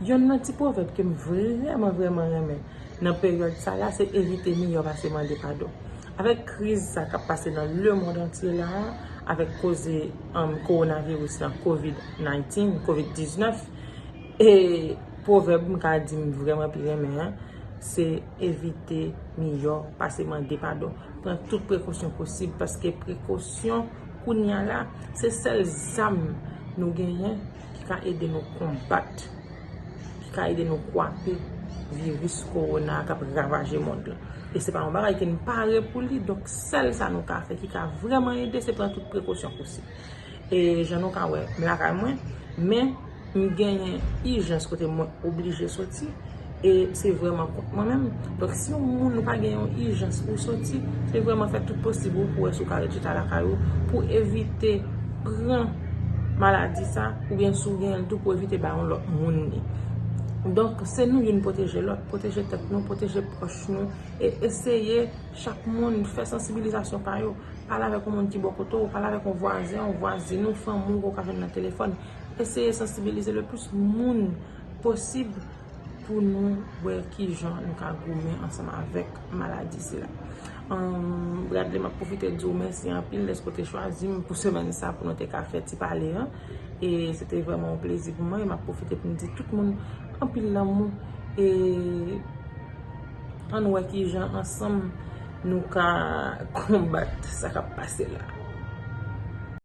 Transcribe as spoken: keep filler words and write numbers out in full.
Yonn nan ti pwovèb ke m vrèman, vrèman renmen nan peryòd sa la, se evite miyò pase mande padon. Avèk kriz sa k ap pase nan lemonn antye la, avèk koze um, kowonaviris la, covid nineteen, covid diznèf, e pwovèb m ka di m vrèman pi renmen an, se evite miyò pase mande padon. Pran tout prekosyon posib, paske prekosyon kounye a la, se sèl zam nou genyen ki ka ede nou konbat, ki ka ede nou kwape viris kowona k ap ravaje mond lan. E se pa yon bagay ke n pare pou li, donk sèl sa nou ka fè ki ka vrèman ede, se pran tout prekosyon posib. E jan nou ka wè, m lakay mwen, men m genyen ijans kote mwen oblije soti, e se vrèman kont mwen menm. Donk, si yon moun ou pa gen yon ijans pou w soti, se vrèman fè tout posib ou pou wè si w ka ret chita lakay ou, pou evite pran maladi sa, oubyen si w genyen l tou, pou evite ba yon lòt moun li. Donk, se nou youn pwoteje lòt, pwoteje tèt nou, pwoteje pwòch nou, e eseye chak moun fè sansibilizasyon pa yo. Pale avèk yon moun ki bò kote w, pale avèk yon vwazen, yon vwazin ou, fanmi w ke w ka jwenn nan telefòn. Eseye sansibilize le plis moun posib pou nou wè kijan nou ka goumen ansanm avèk maladi sila. Ahn, Bradley, m ap pwofite di w mèsi anpil dèske w te chwazi m pou semèn sa pou nou te ka fè ti pale an. E se te vrèman yon plezi pou mwen. E m ap pwofite pou m di tout moun anpil lanmou. E ann wè kijan ansanm nou ka konbat sa k ap pase la.